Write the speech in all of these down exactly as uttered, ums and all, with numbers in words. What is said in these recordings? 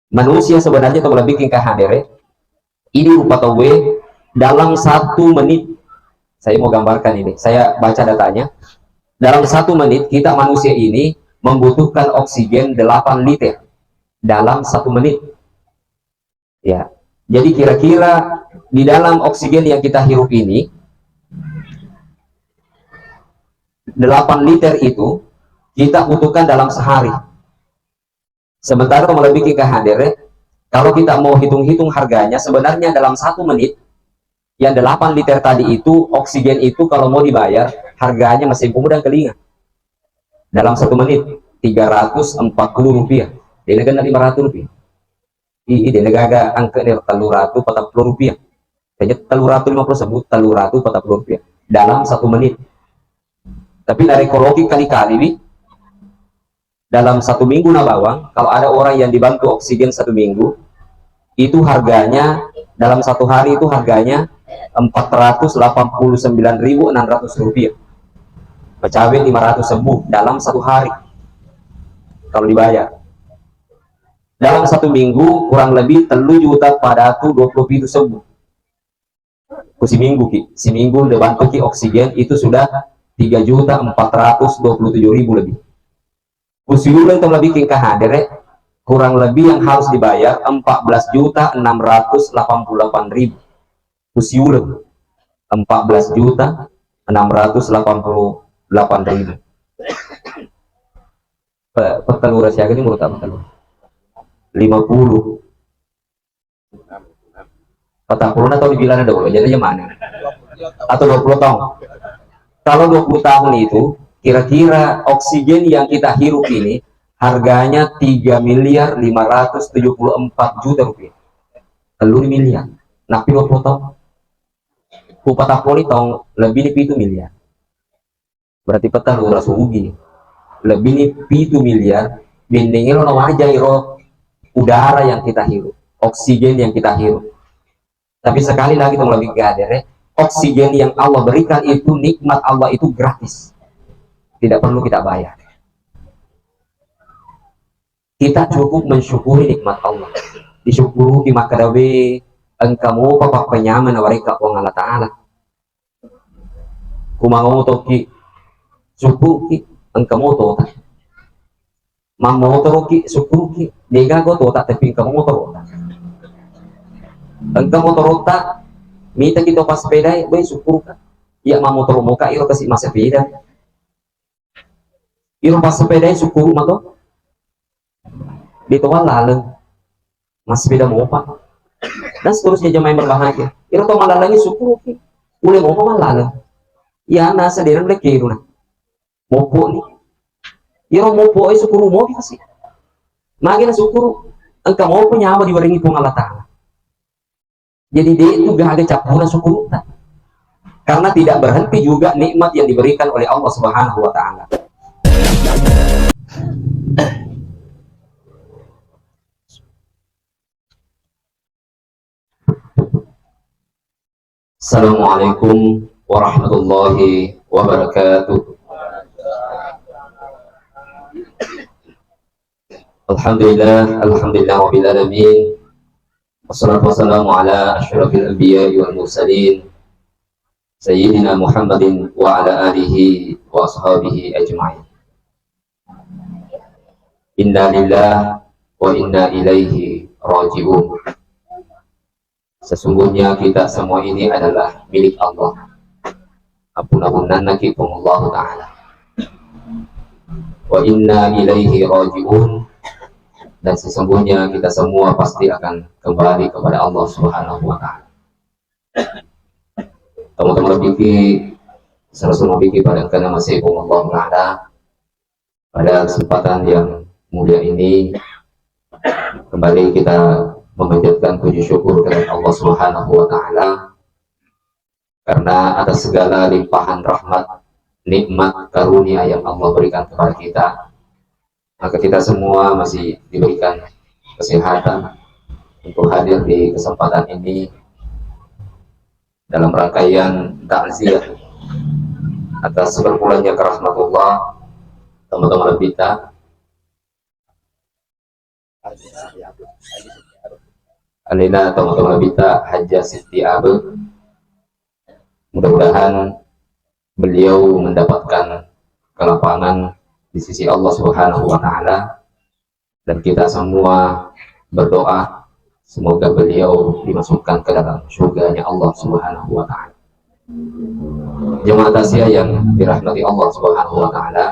Manusia sebenarnya, tau lebih king hadere, ini rupa tauwe dalam satu menit. Saya mau gambarkan ini. Saya baca datanya. Dalam satu menit, kita manusia ini membutuhkan oksigen delapan liter dalam satu menit. Ya. Jadi kira-kira di dalam oksigen yang kita hirup ini, delapan liter itu kita butuhkan dalam sehari. Sementara, tau lebih king hadere, kalau kita mau hitung-hitung harganya, sebenarnya dalam satu menit, yang delapan liter tadi itu, oksigen itu kalau mau dibayar, harganya masih pemuda kelinga. Dalam satu menit, tiga ratus empat puluh rupiah. Dia kena lima ratus rupiah. Ih, dia gaga angka nih, telu ratus empat puluh rupiah. Hanya telu ratus lima puluh sebut, telu ratus empat puluh rupiah. Dalam satu menit. Tapi dari koloki kali-kali, wi, dalam satu minggu na bawang, kalau ada orang yang dibantu oksigen satu minggu, itu harganya, dalam satu hari itu harganya empat ratus delapan puluh sembilan ribu enam ratus rupiah. Pecawe lima ratus sebu dalam satu hari. Kalau dibayar. Dalam satu minggu, kurang lebih telu juta pada tu dua puluh pitu sebu. Ku siminggu ki, siminggu dibantu ki oksigen itu sudah tiga juta empat ratus dua puluh tujuh ribu lebih. Ku siuleng, tau lebih king hadere, kurang lebih yang harus dibayar empat belas juta enam ratus delapan puluh delapan ribu. Ku siuleng, empat belas juta enam ratus delapan puluh delapan ribu. Pe-, petelura siaga ini menurut apa telur? Lima puluh. Patang puluh na tau dibilang ada dulu, jadi aja mana? Atau dua puluh tahun? Kalau dua puluh tahun itu, kira-kira oksigen yang kita hirup ini harganya tiga miliar lima ratus tujuh puluh empat juta rupiah. Telu miliar. Napi dua puluh tahun? Ku patang puluh tahun, lebih di pitu miliar. Berarti petelura sugi. Lebih ni pitu miliar, benneng elo na waja iro udara yang kita hirup, oksigen yang kita hirup. Tapi sekali lagi, tau lebih hadere, oksigen yang Allah berikan itu, nikmat Allah itu gratis. Tidak perlu kita bayar. Kita cukup mensyukuri nikmat Allah. Disyukuri maka dawe engka mopa pappenyameng nawarekka Puang Allah Ta'ala. Kumangotoki, sukkuruki, engka motota. Mammotoroki, sukkuruki, degaga otota, tapi engka motorota. Engka motorota, mitaki to passepedae, we, sukkuruka. Iya mammotoro moka, iro kasi massepeda. Iro passepedae sukkuru mato. De to wallaleng. Massepeda mopa. Dan seterusnya, jemaah yang berbahagia. Iro to mallalengi sukkuruki. Ule mopa mallaleng. Iya, na sedereng le keruna. Mopo ni. Iro mopo e sukkuru mopi pasti. Magi na sukkuru. Engka mopa nyawa diwerengi Puang Allah Ta'ala. Jadi, de tu gaga cappuna syukurutta. Karena tidak berhenti juga nikmat yang diberikan oleh Allah Subhanahu wa Ta'ala. Assalamualaikum warahmatullahi wabarakatuh. Alhamdulillah, alhamdulillah rabbil alamin. Wassalatu wassalamu ala asyrafil anbiya'i wal mursalin, Sayyidina Muhammadin wa ala alihi wa ashabihi ajma'in. Inna lillah wa inna ilaihi raji'un. Sesungguhnya kita semua ini adalah milik Allah. Apuna-punannaki Puang Allah Ta'ala. Wa inna ilaihi raji'un. Dan sesungguhnya kita semua pasti akan kembali kepada Allah Subhanahu wa Ta'ala. Teman-teman, biki, serasa biki pada kena masih Puang Allah Ta'ala. Pada kesempatan yang mulia ini, kembali kita memanjatkan puji syukur kepada Allah Subhanahu wa Ta'ala karena atas segala limpahan rahmat, nikmat, karunia yang Allah berikan kepada kita, maka kita semua masih diberikan kesehatan untuk hadir di kesempatan ini dalam rangkaian takziah atas berpulangnya ke rahmatullah teman-teman kita. Alena tomatoa bita Hajjah Siti Abe. Mudah-mudahan beliau mendapatkan kelapangan di sisi Allah Subhanahu wa Ta'ala, dan kita semua berdoa semoga beliau dimasukkan ke dalam surganya Allah Subhanahu wa Ta'ala. Jemaah takziah yang dirahmati Allah Subhanahu wa Ta'ala,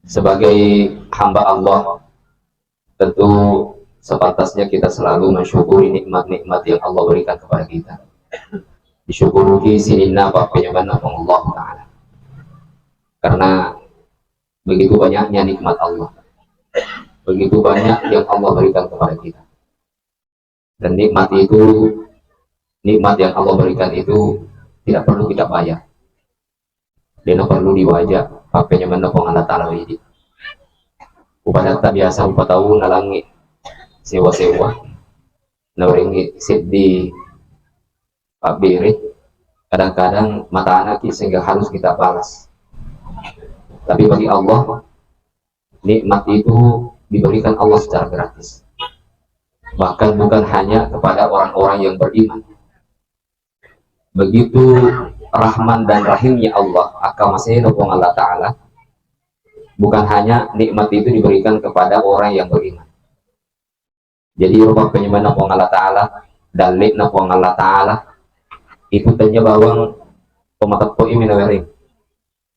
sebagai hamba Allah, tentu sepantasnya kita selalu mensyukuri nikmat-nikmat yang Allah berikan kepada kita. Disyukuri sininna pappenyambanna Puang Allah Ta'ala. Karena begitu banyaknya nikmat Allah. Begitu banyak yang Allah berikan kepada kita. Dan nikmat itu, nikmat yang Allah berikan itu tidak perlu kita bayar. Dena perlu diwaja, pappenyambanna Puang Allah Ta'ala idi. Upadatta biasa rupa tau nalangi sewa-sewa, nawerengi seddi pabbere, kadang-kadang matanaki sehingga harus kita balas. Tapi bagi Allah, nikmat itu diberikan Allah secara gratis. Bahkan bukan hanya kepada orang-orang yang beriman. Begitu rahman dan rahimnya Allah, akkamasena Puang Allah Ta'ala, bukan hanya nikmat itu diberikan kepada orang yang beriman. Jadi, rupa penyembahna Puang Allah Ta'ala, dalle'na Puang Allah Ta'ala, itu tanya bawang pemateppo ini nawereng.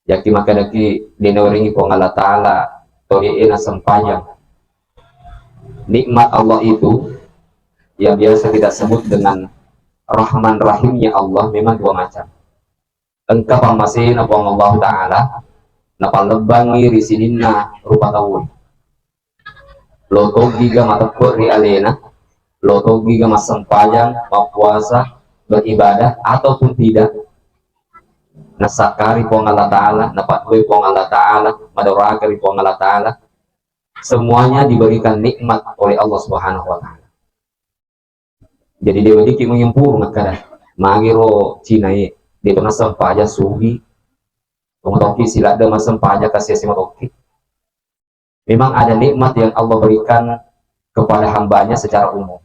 Yaki makadaki dinawerengi Puang Allah Ta'ala, toge ena sempajang. Nikmat Allah itu yang biasa kita sebut dengan rahman rahimnya Allah memang dua macam. Engka pammasena Puang Allah Ta'ala, napallebbangi ri sininna rupa tauwe. Lo toggiga mateppe ri alena, lo toggiga massempajang, mappuasa, beribadah, ataupun tidak. Nasakkari Puang Allah Ta'ala, napaddue Puang Allah Ta'ala, madoraka ri Puang Allah Ta'ala. Semuanya diberikan nikmat oleh Allah Subhanahu wa Ta'ala. Jadi, de weddikki mengempuru makkada, magiro Cinae, de to nassempajang sugi, tomatoki siladde massempajang kasi-asi matoki. Memang ada nikmat yang Allah berikan kepada hambanya secara umum.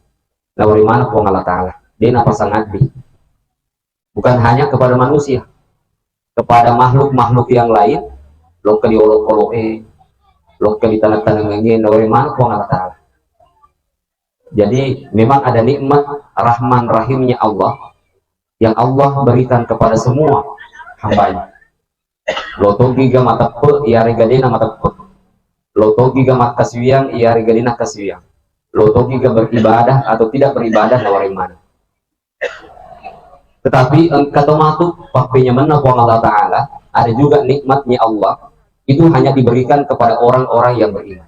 Nawerimana Puang Allah Ta'ala, de napasangaddi. Bukan hanya kepada manusia, kepada makhluk-makhluk yang lain, lokka di olok-oloke, lokka di taneng-tanengengnge, nawerimana Puang Allah Ta'ala. Jadi, memang ada nikmat rahman rahimnya Allah yang Allah berikan kepada semua hambanya. Lo toggiga mateppe, iyarega de namateppe. Lo toggiga makkasiwiang, iyarega de nakkasiwiang. Lo toggiga beribadah atau tidak beribadah, nawerimana. Tetapi engka to matu pappenyambanna Puang Allah Ta'ala, ada juga nikmatnya Allah, itu hanya diberikan kepada orang-orang yang beriman.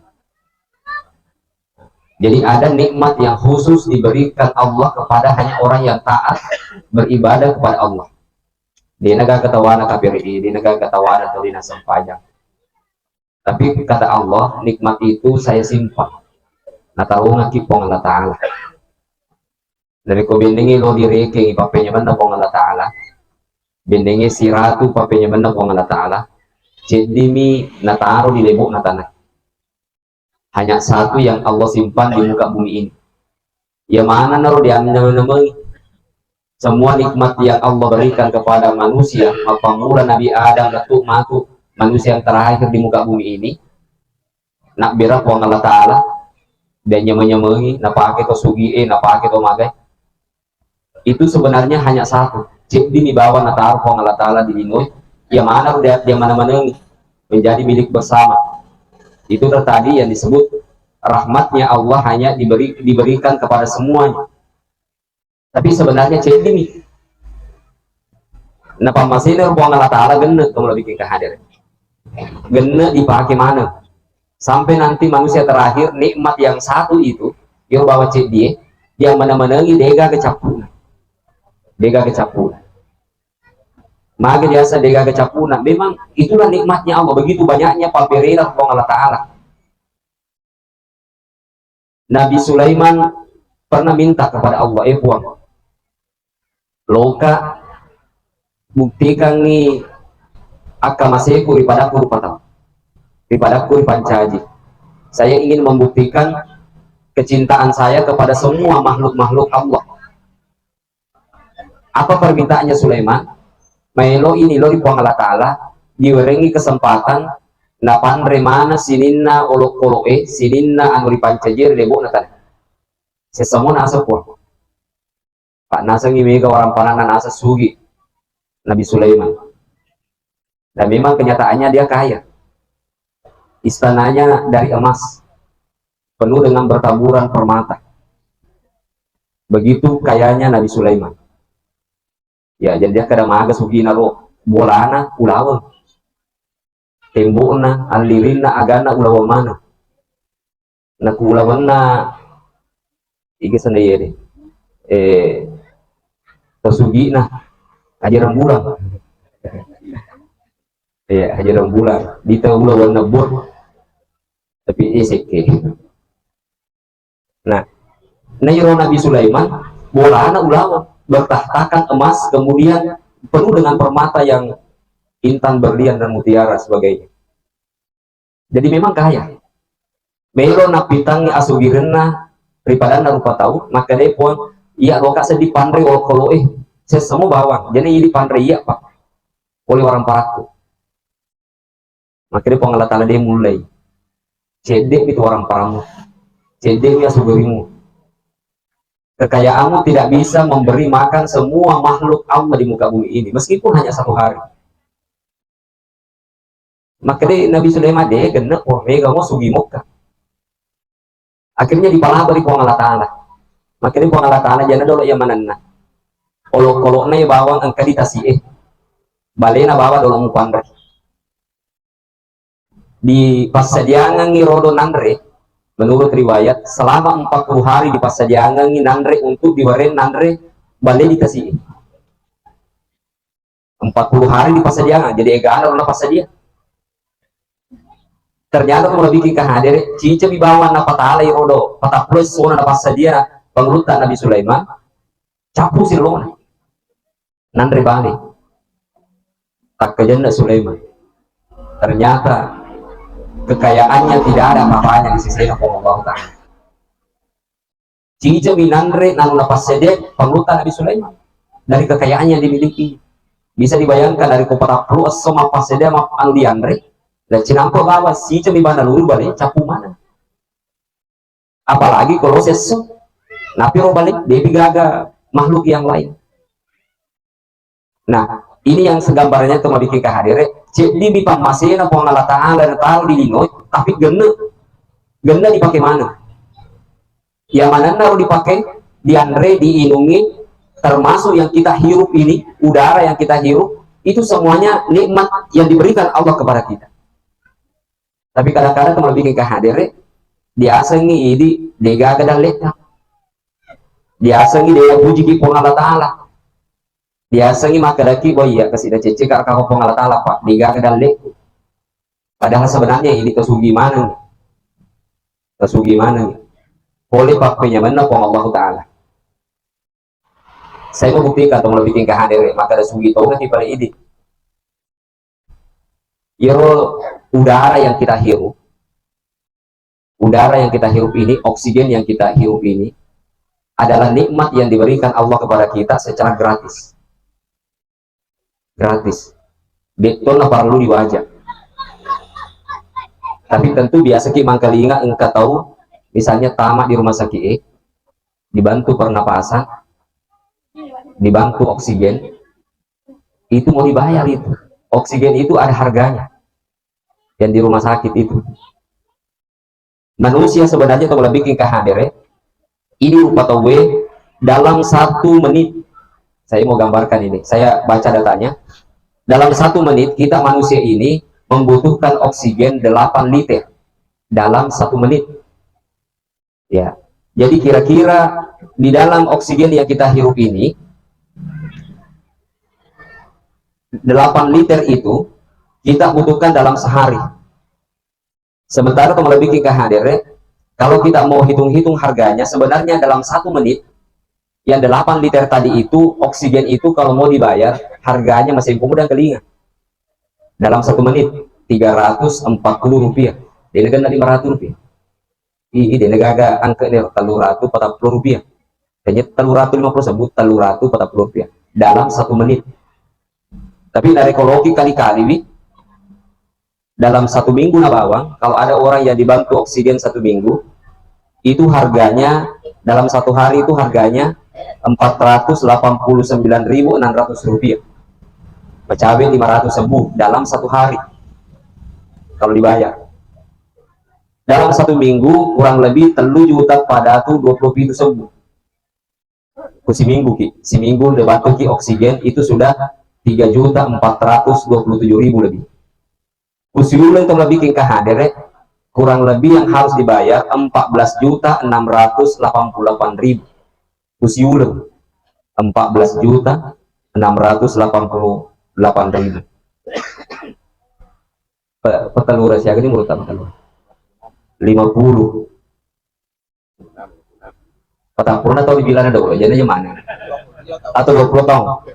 Jadi, ada nikmat yang khusus diberikan Allah kepada hanya orang yang taat beribadah kepada Allah. De naga ketawana kafir, de naga ketawana toli nassempajang. Tapi kata Allah, nikmat itu saya simpan. Natarongaki Puang Allah Ta'ala. Narekko bendengngi lo direkeng pappenyambanna Puang Allah Ta'ala, bendengngi siratu pappenyambanna Puang Allah Ta'ala, ceddimi nataro di lebo'na tanah. Hanya satu yang Allah simpan di muka bumi ini. Iya maneng naro diannameng-namengi. Semua nikmat yang Allah berikan kepada manusia, mappammula Nabi Adam lettu matu manusia yang terakhir di muka bumi ini, nabbera Puang Allah Ta'ala, dia nyameng-nyamengi, napake to sugie, napake to magai. Itu sebenarnya hanya satu. Ceddimi bawang nataro Puang Allah Ta'ala di linoe. Iya maneng dia, dia mana-manengi menjadi milik bersama. Itu tadi yang disebut rahmatnya Allah hanya diberi, diberikan kepada semuanya. Tapi sebenarnya ceddimi. Napammasena Puang Allah Ta'ala genne, tong lebih ke hadir. Genne dipake mana? Sampai nanti manusia terakhir, nikmat yang satu itu, yo bawa ceddie, dia mana-manengi dega kecappuna. Dega kecappuna. Magi biasa dega kecappuna. Memang itulah nikmatnya Allah. Begitu banyaknya pabberena Puang Allah Ta'ala. Nabi Sulaiman pernah minta kepada Allah, "Eh Puang, loka buktikangngi akkamaseku ri padakku rupa tau, ri padakku ri pancaji. Saya ingin membuktikan kecintaan saya kepada semua makhluk-makhluk Allah. Apa permintaannya Sulaiman? Maelo ini lo di Puang Allah Ta'ala, diwerengi kesempatan napanre mana sininna olokolo'e, sininna anu ripancaji ri lebo'na tana. Sessamona asa Puang. Pak nasengi mega warampananna nasa sugi Nabi Sulaiman. Dan memang kenyataannya dia kaya. Istananya dari emas, penuh dengan bertaburan permata. Begitu kayanya Nabi Sulaiman. Ya, jadi dia kada maga sugina ro, bolana ulaweng. Tembokna, allirinna, agana ulaweng mana. Naku ulawenna iga sana iya deh. Eh, Tosugi na Haji Rambulang. Iya, Haji Rambulang. Di tahu ulawenna bor. Tapi iya sekke. Nah, Nairo Nabi Sulaiman, bolana ulaweng, bertahtakan emas, kemudian penuh dengan permata yang intan, berlian, dan mutiara sebagainya. Jadi memang kaya. Melo napitangngi asugirenna ri padanna rupa tau, makkedai Puang, iya loka seddi panre olokolo'e, sessamo bawang, jadi idi panre iya, Pak. Oleh orang parakku. Makkedai Puang Allah Ta'ala, de mullei. Cedde mi tu orang parammu. Cedde mi asugerimu. Kekayaanmu tidak bisa memberi makan semua makhluk Allah di muka bumi ini, meskipun hanya satu hari. Makkedai Nabi Sulaiman, de genne, oh, mega mo sugi mokka. Akhirnya dipalabari Puang Allah Ta'ala. Makkedai Puang Allah Ta'ala, jana dolo iya manenna. Olokolo'na iya bawang engka di tasi'e. Balena bawa dolo mupanre. Dipassadiangengngi rodo nanre, menurut riwayat, selama empat puluh hari dipassadiangengngi nanre untuk diwareng nanre bale di tasi'e. Empat puluh hari dipassadiangengngi, jadi egana ro napassadia. Ternyata tu malebbi kahadere, cica mi bawang napatalai rodo, patappulo essona napassadia pangulutta Nabi Sulaiman, cappu sirona. Nanre bale. Takkajenna Sulaiman. Ternyata kekayaannya tidak ada apa-apanya di sisi Allah Ta'ala. Cica mi nanre nanu napassedia pangulutta Nabi Sulaiman dari kekayaan yang dimiliki. Bisa dibayangkan dari ko patappulo esso mappassedia ma-, anu dianre, dan cinampa bawa cica mi bana luru bale cappu mana. Apalagi kalau sesso, napi ro bale, depi gaga makhluk yang lain. Nah, ini yang segambarannya tu mabikin kahadere, ceddi mi pammasena Puang Allah Ta'ala nataro di lino, tapi genne, genne dipakai mana? Yang mana ro dipakai, dianre, diinungi, termasuk yang kita hirup ini, udara yang kita hirup, itu semuanya nikmat yang diberikan Allah kepada kita. Tapi kadang-kadang tu mabikin kahadere, diasengi idi degaga dalleta. Diasengi de pujiki Puang Allah Ta'ala. Diasengi makkedaki, "Wah, iya, kasi da ceceka ka Puang Allah Ta'ala, Pak, degaga dalleku." Padahal sebenarnya ini kesugi maneng. Kesugi maneng. Pole pappenyamenna Puang Allah Ta'ala. Saya mau buktikan, tong lebih tingkah hadere, maka ada sugi tongaki pada idi. Iyaro udara yang kita hirup, udara yang kita hirup ini, oksigen yang kita hirup ini adalah nikmat yang diberikan Allah kepada kita secara gratis. Gratis. De'to na perlu diwaja. Tapi tentu biasa ki mangkalinga engka tau misalnya tamat di rumah sakit, eh, dibantu pernapasan, dibantu oksigen, itu mau dibayar itu. Oksigen itu ada harganya yang di rumah sakit itu. Manusia sebenarnya kalau lebih ke hadere, ini rupa tauwe dalam satu menit. Saya mau gambarkan ini. Saya baca datanya. Dalam satu menit kita manusia ini membutuhkan oksigen delapan liter dalam satu menit. Ya. Jadi kira-kira di dalam oksigen yang kita hirup ini, delapan liter itu kita butuhkan dalam sehari. Sementara teman lebih ke hadere, kalau kita mau hitung-hitung harganya, sebenarnya dalam satu menit, yang delapan liter tadi itu, oksigen itu kalau mau dibayar, harganya masih mudah kelinga. Dalam satu menit, tiga ratus empat puluh rupiah. Ini kan lima ratus rupiah. I, i, de' gaga angke' ni tellu ratu patappulo rupiah. Hanya tellu ratu lima puluh sebbu, tellu ratu patappulo rupiah dalam satu menit. Tapi narekko loki kali-kaliwi, dalam satu minggu na bawang, kalau ada orang yang dibantu oksigen satu minggu, itu harganya, dalam satu hari itu harganya empat ratus delapan puluh sembilan ribu enam ratus rupiah. Macawe lima ratus sebbu dalam satu hari kalau dibayar. Dalam satu minggu kurang lebih tellu juta pada tu dua puluh pitu sebbu. Ku siminggu ki, siminggu dibantu ki oksigen itu sudah tiga juta empat ratus dua puluh tujuh ribu lebih. Ku siuleng to lebih ki engka hadere, kurang lebih yang harus dibayar empat belas juta enam ratus delapan puluh delapan ribu. Ku siuleng empat belas juta enam ratus delapan puluh delapan ribu. Pe-, petelura siaga ni menurut petelura? Lima puluh. Patappulo na tau dibilang ada, jadi aja mana? Atau dua puluh tahun.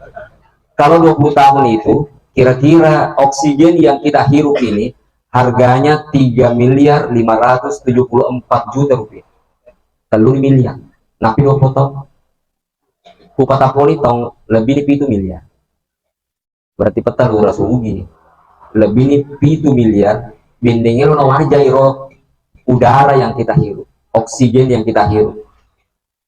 Kalau dua puluh tahun itu, kira-kira oksigen yang kita hirup ini harganya tiga miliar lima ratus tujuh puluh empat juta rupiah. Tellu miliar. Napi dua puluh tahun? Ku patappulo tahun lebih di pitu miliar. Berarti petelura sugi. Lebih ni pitu miliar, bendengnya lo nawarja iro udara yang kita hirup, oksigen yang kita hirup.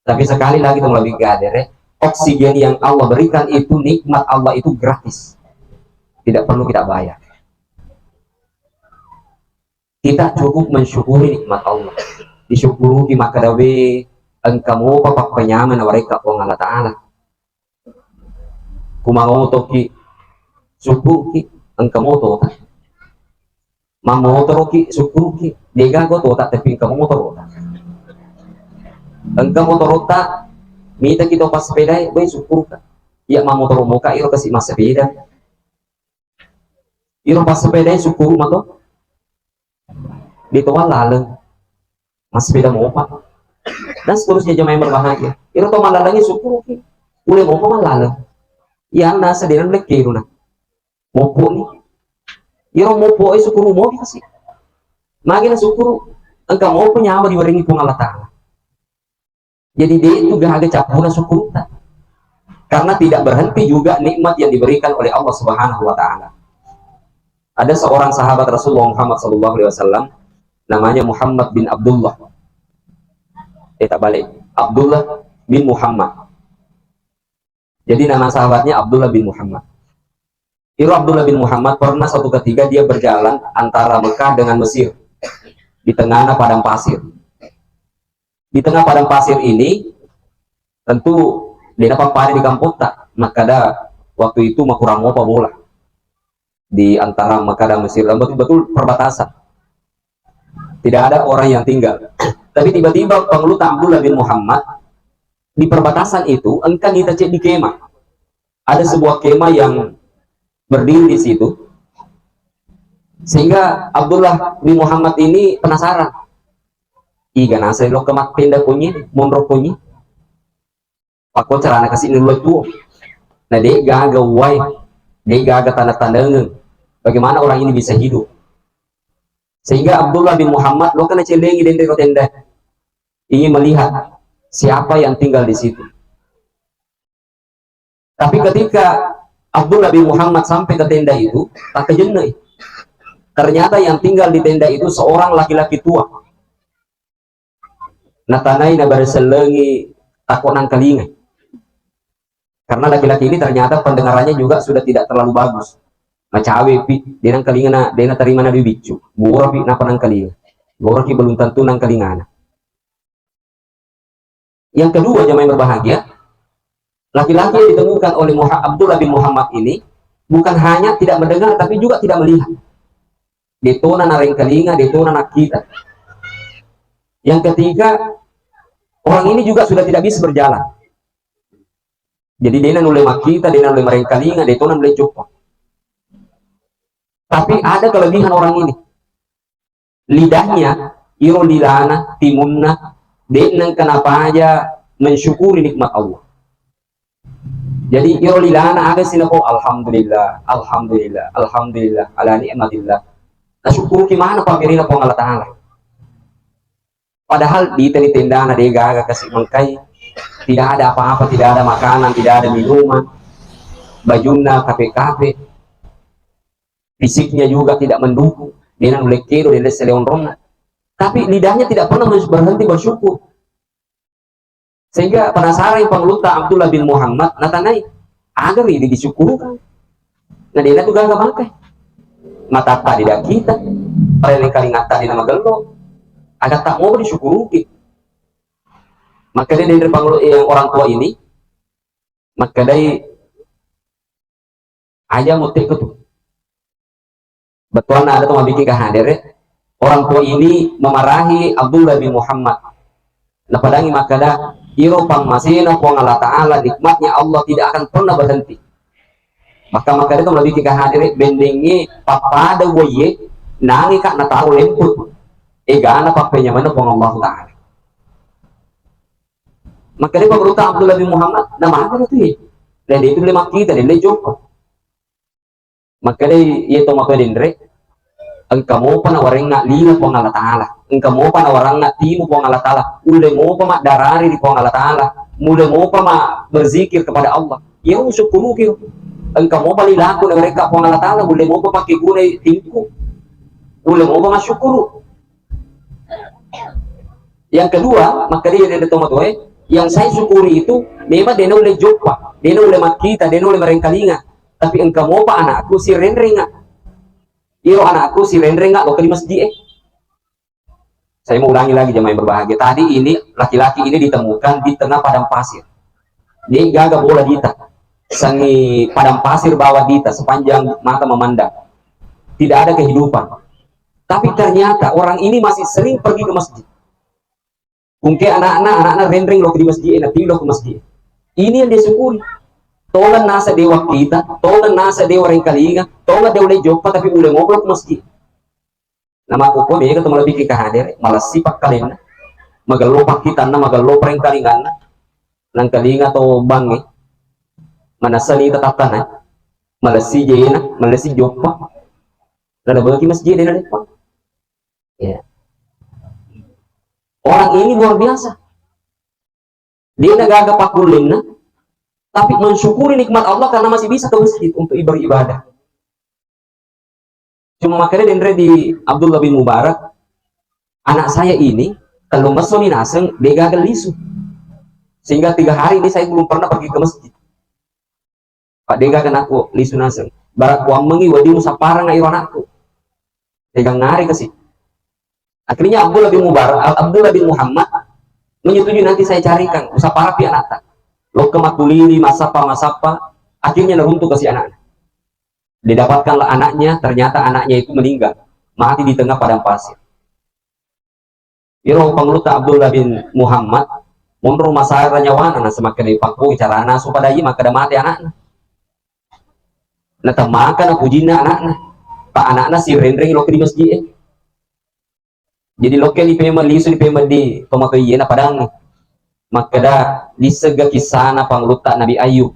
Tapi sekali lagi, tong lebih gadere, oksigen yang Allah berikan itu, nikmat Allah itu gratis. Tidak perlu kita bayar. Kita cukup mensyukuri nikmat Allah. Disyukuruki makkadawe engka mopa pappenyameng nawarekka Puang Allah Ta'ala. Ku mangotoki, sukkuruki, engka motota. Mammotoroki, sukkuruki, degaga tota, tapi engka motorota. Engka motorota, mitaki to passepedae, woi, sukkuruka. Iya mammotoro moka, iro kasi massepeda. Iro passepedae sukkuru mato. Dito wallaleng. Massepeda mopa. Dan seterusnya, jamaah yang berbahagia. Iro to mallalengi sukkuruki. Ule mopa mallaleng. Iya, na sederan lekke iruna. Mopo ni. Iro mopo e sukkuru mopi kasi. Magi na sukkuru, engka mopa nyawa diwerengi Puang Allah Ta'ala. Jadi, de' tu gaga cappuna sukkurutta. Karena tidak berhenti juga nikmat yang diberikan oleh Allah Subhanahu wa Ta'ala. Ada seorang sahabat Rasulullah Muhammad sallallahu alaihi wasallam, namanya Muhammad bin Abdullah. Eh, tak balik. Abdullah bin Muhammad. Jadi, nama sahabatnya Abdullah bin Muhammad. Iro Abdullah bin Muhammad pernah suatu ketika dia berjalan antara Mekah dengan Mesir, di tengahnya padang pasir. Di tengah padang pasir ini, tentu de' napappana di kampotta. Makkada waktu itu makurang mopa bola di antara Mekah dan Mesir, dan betul-betul perbatasan. Tidak ada orang yang tinggal. Tapi tiba-tiba pangulutta Abdullah bin Muhammad, di perbatasan itu engka nita ceddi kemah. Ada sebuah kemah yang berdiri di situ, sehingga Abdullah bin Muhammad ini penasaran. Iga naseng lokka mattenda konye, monro konye. Pakko carana kasi ni luwe tuo. Na de' gaga uwai, de' gaga tanda-tandangeng. Bagaimana orang ini bisa hidup? Sehingga Abdullah bin Muhammad lokka nacellengi denre ro tenda. Ingin melihat siapa yang tinggal di situ. Tapi ketika Abdullah bin Muhammad sampai ke tenda itu, tak kejenai. Ternyata yang tinggal di tenda itu seorang laki-laki tua. Natanai nabaresellengi tako nangkalinga. Karena laki-laki ini ternyata pendengarannya juga sudah tidak terlalu bagus. Macawe pi, de' nangkalinga na, de' natarima na dui biccu. Goro pi napa nangkalinga. Goro ki belum tentu nangkalingana. Yang kedua, jamaah yang berbahagia, laki-laki yang ditemukan oleh Muha-, Abdullah bin Muhammad ini bukan hanya tidak mendengar, tapi juga tidak melihat. De' tona narengkalinga, de' tona nakkita. Yang ketiga, orang ini juga sudah tidak bisa berjalan. Jadi, de' nanulle makkita, de' nanulle marengkalinga, de' tona nulle joppa. Tapi ada kelebihan orang ini. Lidahnya, iro lilana, timunna, de' nengka napaja mensyukuri nikmat Allah. Jadi, iro lilana aga sinako, "Alhamdulillah, alhamdulillah, alhamdulillah, ala nikmatillah." Nasyukuruki maneng pammerina Puang Allah Ta'ala. Padahal di tenda-tendana de' gaga kasi' mangkai, tidak ada apa-apa, tidak ada makanan, tidak ada minuman, bajunna kape-kape, fisiknya juga tidak mendukung, de' naulle kedo, de' naulle seleonronna. Tapi lidahnya tidak pernah berhenti bersyukur. Sehingga penasaran Pangulutta Abdullah bin Muhammad, natanai, "Aga ri disyukurukang? Na de' na tu gaga mangkai. Matatta de' nakkita, pareleng kalingatta de' na magello. Aga ta' mopa disyukuruki?" Makkeda denre pangulu-, eh, orang tua ini, makkedai, "Aja' mutte'ku tu." Bettuanna ada tu mabikkiki hadere, orang tua ini memarahi Abdullah bin Muhammad. Napadangi makkeda, "Iro pammasena Puang Allah Ta'ala, nikmatnya Allah tidak akan pernah berhenti." Maka makkeda tu mabikkiki hadere, "Bendengnge pappada uwaiye, nangeka nataro lemput. Egana pappenyamenna Puang Allah Ta'ala." Makkeda Pangulutta Abdullah bin Muhammad, "Na magi tu ye? De' tu le makkita, de' le joppa." Makkedai iye tomatoa denre, "Engka mopa nawarengnga lino Puang Allah Ta'ala, engka mopa nawarengnga timu Puang Allah Ta'ala, ulle mopa maddarari ri Puang Allah Ta'ala, mulle mopa ma berzikir kepada Allah. Iya usukkuruki. Engka mopa lilaku nawarekka Puang Allah Ta'ala, ulle mopa pakkegunai timku, ulle mopa masyukuru." Yang kedua, makkeda iye denre tomatoae, "Yang saya syukuri itu memang de' naulle joppa, de' naulle makkita, de' naulle marengkalinga. Tapi engka mopa anakku sirenrengnga. Iro anakku sirenrengnga lokka di masjid e." Saya mau ulangi lagi jemaah yang berbahagia. Tadi ini laki-laki ini ditemukan di tengah padang pasir. De' gaga bola dita. Sangi padang pasir bawah dita sepanjang mata memandang. Tidak ada kehidupan. Tapi ternyata orang ini masih sering pergi ke masjid. Engka anakna, anakna renreng lokka di masjid, na tiwi lokka masjid. Ini yang dia syukuri. Tongeng naseng de' wakkita, tongeng naseng de' warengkalinga, tongeng de' ulle joppa, tapi ulle mopa lokka masjid. Na makkukku mega tu malebbi ki hadere, malessi pakkalenna, magello pakkitanna, magello parengkalinganna, nangkalinga to bangnge, manessani tatattana, malessi jena, malessi joppa, nalebeki masjid de' naleppa. Ya. Orang ini luar biasa. De' na gaga pakkullenna, tapi mensyukuri nikmat Allah karena masih bisa ke masjid untuk beribadah. Cuma makkeda denre di Abdullah bin Mubarak, "Anak saya ini kalau mesoni naseng, de' gaga lisu. Sehingga tiga hari ini saya belum pernah pergi ke masjid. Pak, de' gaga anakku lisu naseng. Bara' kuammengi wedding usapparang iro anakku. Tegangngare kasi'." Akhirnya Abdullah bin Mubarak, Abdullah bin Muhammad menyetujui, "Nanti saya carikan, usapparappi anakta." Lokka mattulili, massappa, massappa, akhirnya naruntu kasi' anakna. Didapatkanlah anaknya, ternyata anaknya itu meninggal, mati di tengah padang pasir. Iro Pangulutta Abdullah bin Muhammad, monro masara nyawana, naseng makkeda, "Pakko carana supaya iye makkeda mate anakna." Natemmaka napujinna anakna. Pa anakna sirenreng lokka di masjid e. Jadi lokka ni pemeng lisu, ni pemeng di tomatoa iye, napadangi. Makkeda, dissegga kissana Pangulutta Nabi Ayub.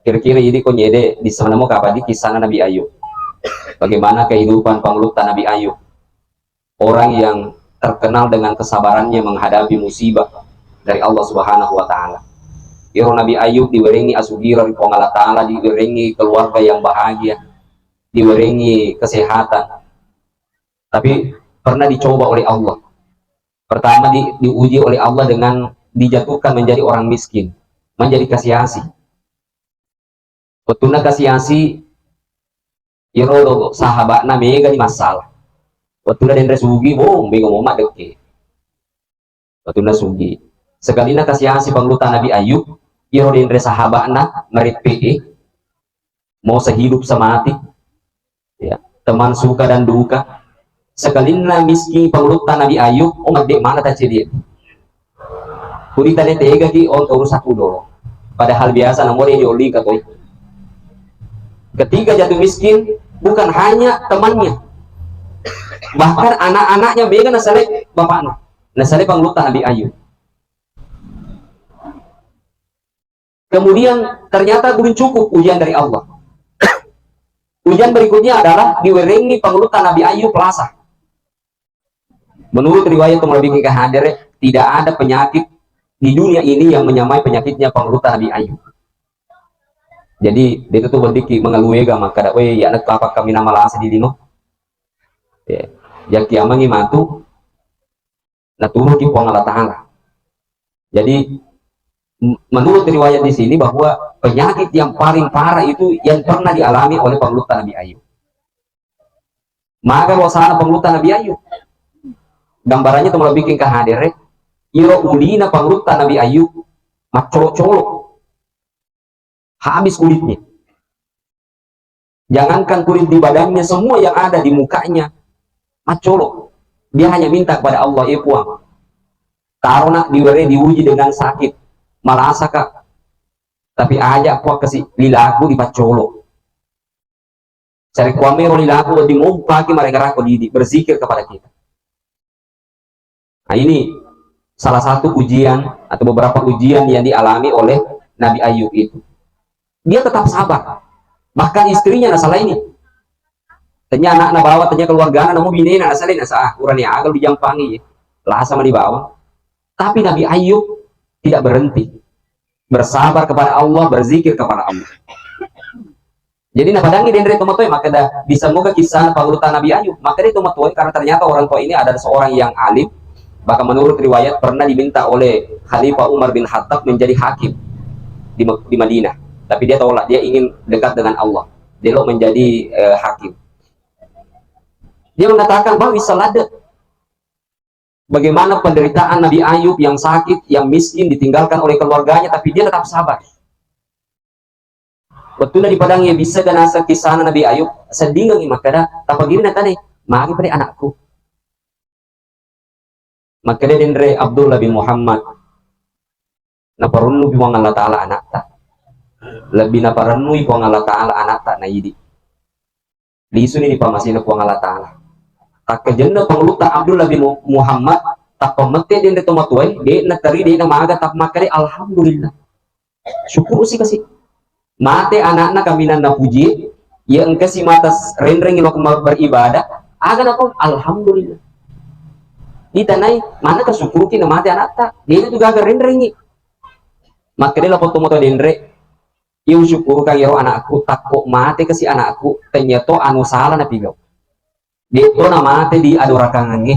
Kira-kira jadi ko nyede di sana mo kapang di kisah Nabi Ayub. Bagaimana kehidupan Pangulutta Nabi Ayub? Orang yang terkenal dengan kesabarannya menghadapi musibah dari Allah Subhanahu wa Ta'ala. Iro Nabi Ayub diwerengi asugira ri Puang Allah Ta'ala, diwerengi keluarga yang bahagia, diwerengi kesehatan. Tapi pernah dicoba oleh Allah. Pertama di-, diuji oleh Allah dengan dijatuhkan menjadi orang miskin, menjadi kasiasi. Wettunna kasiasi, iyaro sahaba'na mega ni massala. Wettunna denre sugi, bo, mega mo maddekke. Wettunna sugi. Sekalina kasiasi Pangulutta Nabi Ayub, iyaro denre sahaba'na mareppe e, mau sehidup semati. Ya, teman suka dan duka. Sekalinna miskin Pangulutta Nabi Ayub, oh, madde mana tacedie. Kuri tane tega ki, oh, urusakku dolo. Padahal biasa namore diolika koi. Ketika jatuh miskin, bukan hanya temannya, bahkan anak-anaknya mega nasalai bapakna, nasalai Pangulutta Nabi Ayub. Kemudian ternyata belum cukup ujian dari Allah. Ujian berikutnya adalah diwerengi Pangulutta Nabi Ayub lasa. Menurut riwayat tau malebbiku engka hadere, tidak ada penyakit di dunia ini yang menyamai penyakitnya Pangulutta Nabi Ayub. Jadi, de' tu weddikki mengeluh ega makkeda, "We, ya nak apa kami nama lasa di lino?" Ya. Yakkiamangi matu, naturuki Puang Allah Ta'ala. Jadi, m-, menurut riwayat di sini bahwa penyakit yang paling parah itu yang pernah dialami oleh Pangulutta Nabi Ayub. Maga wasana Pangulutta Nabi Ayub. Gambarannya tau malebbiku engka hadere, iro ulina Pangulutta Nabi Ayub, maccolo-colo. Habis kulitnya. Jangankan kulit di badannya, semua yang ada di mukanya maccolo. Dia hanya minta kepada Allah, "Eh Puang, taro nak diwere diuji dengan sakit, malasaka. Tapi aja Puang kasi lilaku dipaccolo." Sarekkuamero lilaku wedding mompaki maregarako didi, berzikir kepada kita. Nah, ini salah satu ujian atau beberapa ujian yang dialami oleh Nabi Ayub itu. Dia tetap sabar. Bahkan istrinya nasalaini. Tanya anakna bawa, tanya keluargana, namu binena nasalaini, nasa, "Ah, urani agal dijampangi, ya. Lasa mani bawa." Tapi Nabi Ayub tidak berhenti. Bersabar kepada Allah, berzikir kepada Allah. Jadi napadangi denre tomatoae makkeda, "Bisa moga kisah Pangulutta Nabi Ayub?" Makkeda tomatoae, karena ternyata orang tua ini adalah seorang yang alim, bahkan menurut riwayat pernah diminta oleh Khalifah Umar bin Khattab menjadi hakim di Mek-, di Madinah. Tapi dia tolak, dia ingin dekat dengan Allah. Dia lo menjadi, eh, hakim. Dia mengatakan bahwa bisa lade bagaimana penderitaan Nabi Ayub yang sakit, yang miskin, ditinggalkan oleh keluarganya, tapi dia tetap sabar. Wettuna dipadangi bisa ganasa kisahna Nabi Ayub, seddingengi makkeda, "Tapagiri na tane, magi pada anakku." Makkeda denre Abdullah bin Muhammad, "Naparunnupi Puang Allah Ta'ala anatta. Lebbi naparennui Puang Allah Ta'ala anatta na idi." Lisuni ripamasena Puang Allah Ta'ala. Takkajenna Pangulutta Abdullah bin Mu-, Muhammad, tappa mette denre tomatoae, de' nateri, de' namaga, tappa makkeda, "Alhamdulillah. Syukur si kasi. Mate anakna kaminang napuji, ya engkasi mata s-, renrengi lo ma-, beribadah, aga nako, alhamdulillah." Ditanai, "Mana ka syukuruki na mate anatta? De' tu gaga renrengi." Makkeda lapong tomatoa denre, "Iya usyukurukan iyaro anakku, takko mate kasi anakku, tenyato anu sala napigau. De'to namate di adorakangengnge,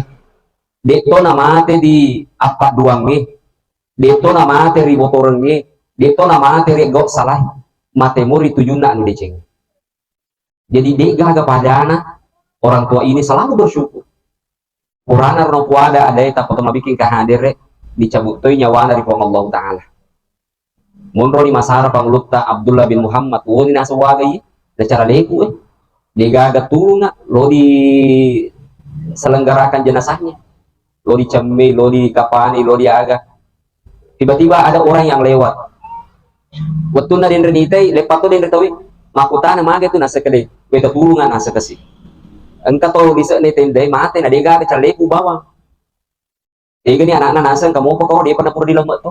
de'to namate di appadduangnge, de'to namate ri botorengnge, de'to namate ri gau salai, mate muri tujunna anu deceng." Jadi, de'gaga padana orang tua ini selalu bersyukur. Purana ro puada adae tappa to mabiking kahadere, dicabut toi nyawana ri Puang Allahu Ta'ala. Monro ni masara Pangulutta Abdullah bin Muhammad, woni naseng wagai, nacara leku, eh. De'gaga tulunga, lo di selenggarakan jenazahnya. Lo dicemme, lo dikapani, lo diaga. Tiba-tiba ada orang yang lewat. Wettunna denre nitai, leppa to denre taui, makkutana mage tu naseng kede, weta tulunga naseng kasi. Engka to lise'ne tendai mate na de'gaga calleku bawang. Egani anakna naseng, kamopa kau, de'pa napura dilemme to.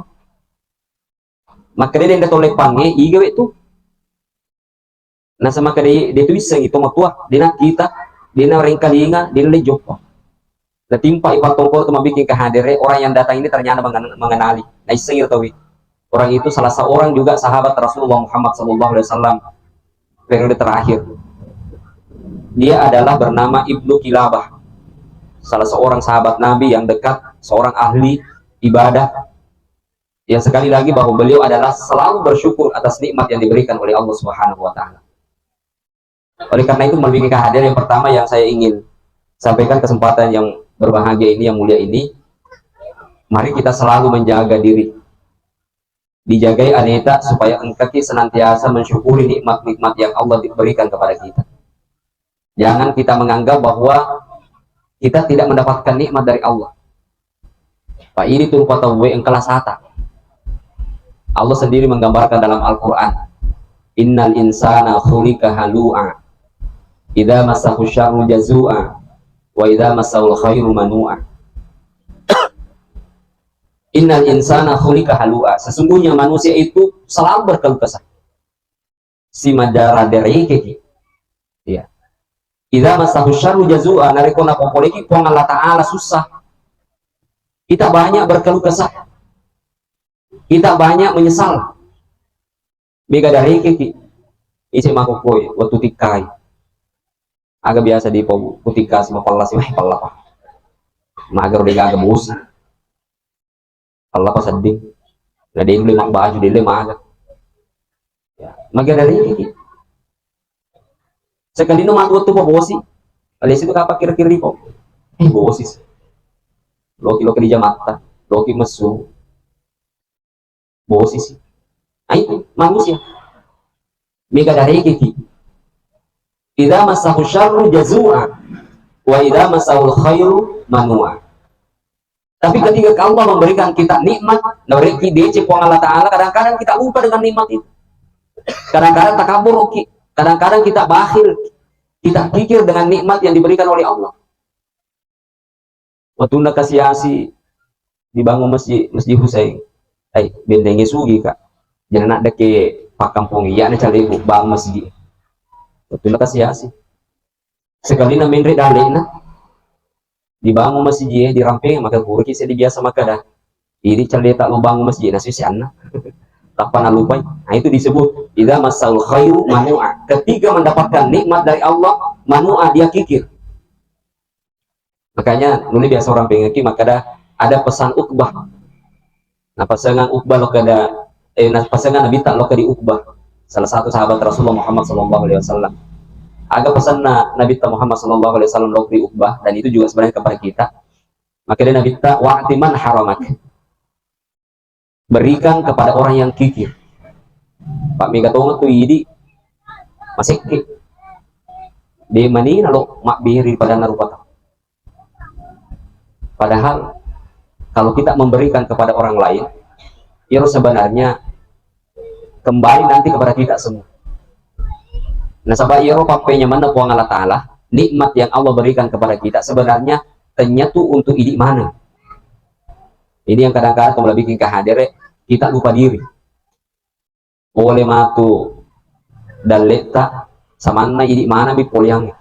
Makkeda denre to leppangnge, iga we tu. Naseng makkeda, de tu issengi to matua, de nakkita, de narengkalinga, de nalejjoppa. Natimpa i pattongko to mabiking kahadere, orang yang datang ini ternyata mengen-, mengenali. Naissengi taui. Orang itu salah seorang juga sahabat Rasulullah Muhammad sallallahu alaihi wasallam periode terakhir. Dia adalah bernama Ibnu Kilabah, salah seorang sahabat Nabi yang dekat, seorang ahli ibadah, yang sekali lagi bahwa beliau adalah selalu bersyukur atas nikmat yang diberikan oleh Allah Subhanahu wa Ta'ala. Oleh karena itu, malebbiking kahadere, yang pertama yang saya ingin sampaikan kesempatan yang berbahagia ini, yang mulia ini, mari kita selalu menjaga diri. Dijagai aleta supaya engkaki senantiasa mensyukuri nikmat-nikmat yang Allah berikan kepada kita. Jangan kita menganggap bahwa kita tidak mendapatkan nikmat dari Allah. Pa idi tu rupa tauwe engka lasata. Allah sendiri menggambarkan dalam Al-Quran, "Innal insana khuliqa halu'a, idza massahu syarru jazu'a, wa idza massahul khairu manu'a." "Innal insana khuliqa halu'a." Sesungguhnya manusia itu selalu berkeluh kesah. Simadara derekeki. Iya. "Idza massahu syarru jazu'a," narekko napopoleki Puang Allah Ta'ala susah, Kita banyak berkeluh kesah. Kita banyak menyesal. Mega darekeki. Ise makokkoi, wettu tikkai. Aga biasa di pau, kutikka si mapallasi, weh, pallapa. Maga ro degaga bosi. Pallapa sedding. Na delle mabbaju, delle maga. Ya, mega darekeki. Sekalino matu wettu pa bosi. Alesi tu kapa kira-kira ko. Eh, bosi. Loki-loki di jamatta, loki messu. Bosi si. Ai, manusia. Mega darekeki. Idza massahu syarru jazua, wa idza massahul khairu manua. Tapi ketika Allah memberikan kita nikmat, narekki deceng Puang Allah Ta'ala, kadang-kadang kita lupa dengan nikmat itu. Kadang-kadang takabur, oke. Kadang-kadang kita bakhil, kita kikir dengan nikmat yang diberikan oleh Allah. Wettunna kasi-asi dibangun masjid, Masjid Husain. Ai, bendengnge sugi, Kak. Jadi anak deke pakkampong iya na calebu bangun masjid. Wettunna kasi-asi. Sekalina menre dalena dibangun masjid, dirampeng, maka guru ki seddi biasa makkeda, "Idi cale tak lo bangun masjid, nasi sianna." Tappa nalupai. Nah, itu disebut idza massahul khairu manua. Ketika mendapatkan nikmat dari Allah, manua, dia kikir. Makanya, nuli biasa orang pengeki makkeda ada pesan Uqbah. Nah, pasengan Uqbah lo kada, eh, nah, pasengan Nabi tak lo di Uqbah, salah satu sahabat Rasulullah Muhammad sallallahu alaihi wasallam. Aga pesanna Nabi ta Muhammad sallallahu alaihi wasallam lo di Uqbah, dan itu juga sebenarnya kepada kita. Maka dia Nabi ta, "Wa'ti man haramak." Berikan kepada orang yang kikir. Pak mega tongeng tu idi masekke. De manina lo mabbiri pada narupata. Padahal kalau kita memberikan kepada orang lain, itu sebenarnya kembali nanti kepada kita semua. Nasaba iyaro pappenyamenna Puang Allah Ta'ala, nikmat yang Allah berikan kepada kita sebenarnya tennya tu untuk idi maneng. Ini yang kadang-kadang kamu lebih ke hadere, kita lupa diri. Pole matu dalletta samanna idi maneng mi poleang.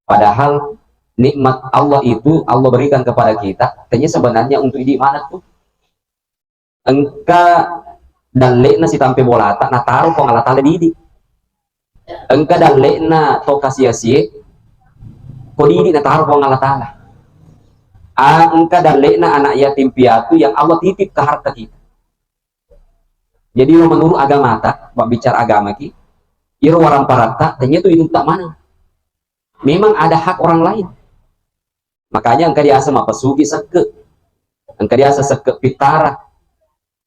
Padahal nikmat Allah itu Allah berikan kepada kita, tennya sebenarnya untuk idi maneng tu. Engka dalle'na sitampe bolata nataro Puang Allah Ta'ala didi. Engka dalle'na to kasi-asie ko didi nataro Puang Allah Ta'ala. Ah, engka dalle'na anak yatim piatu yang Allah titip ke harta kita. Jadi, menurut agamata, berbicara agama ki, iro waramparatta, tennya tu hidup tak mana. Memang ada hak orang lain. Makanya engka diaseng mappesugi sekke. Engka diaseng sekke pittara.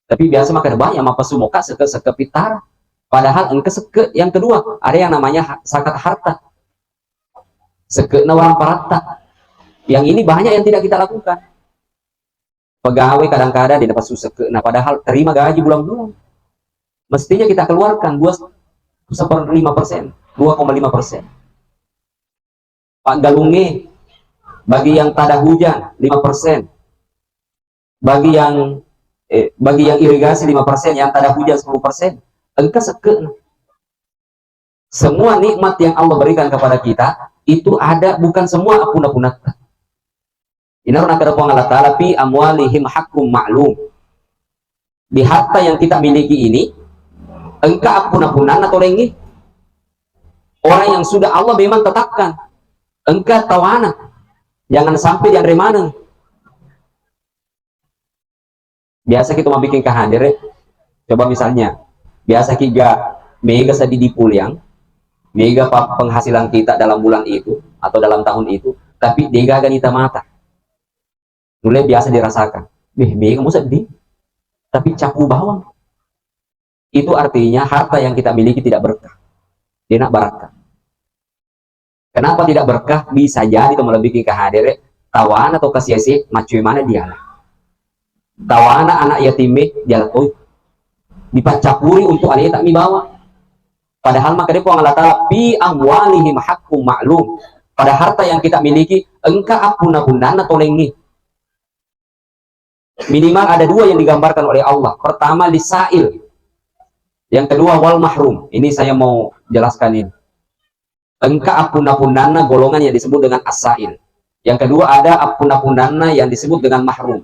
Tapi biasa makkeda banyak mappessu moka sekke-sekke pittara. Padahal engka sekke yang kedua, ada yang namanya ha-, zakat harta. Sekke na waramparatta. Yang ini banyak yang tidak kita lakukan. Pegawai kadang-kadang dia dapat sekke, nah padahal terima gaji bulan-bulan. Mestinya kita keluarkan dua, seperlima persen, dua koma lima persen. Paggalungnge, bagi yang tada hujan, lima persen. Bagi yang, eh, bagi yang irigasi, lima persen, yang tada hujan, sepuluh persen. Engka sekke. Semua nikmat yang Allah berikan kepada kita, itu ada, bukan semua apuna-punatta. Inaro nakkeda Puang Allah Ta'ala, "Fi amwalihim haqqum ma'lum." Di harta yang kita miliki ini, engka appuna-punnanna tolengngi. Orang yang sudah Allah memang tetapkan, engka tawana, jangan sampai dianre maneng. Biasa kita mau bikin kehadiran, coba misalnya, biasa kiga mega seddi dipuliang, mega pa-, penghasilan kita dalam bulan itu atau dalam tahun itu, tapi degaga nita mata. Nulle biasa dirasakan. Beh, mega mo seddi. Tapi capu bawang. Itu artinya harta yang kita miliki tidak berkah. Dia nak barakah. Kenapa tidak berkah? Bisa jadi to malebbi ki kahadere, tawana to kasiasi, maccue mana diala. Tawana anak yatimme diala toi. Dipaccapuri untuk aleta mi bawang. Padahal makkeda Puang Allah Ta'ala, "Fi amwalihim haqqum ma'lum." Pada harta yang kita miliki, engka appunna-punnanna tolengngi. Minimal ada dua yang digambarkan oleh Allah. Pertama, lisail. Yang kedua, wal mahrum. Ini saya mau jelaskan ini. Engka appunna-punnanna golongan yang disebut dengan as-sail. Yang kedua, ada appunna-punnanna yang disebut dengan mahrum.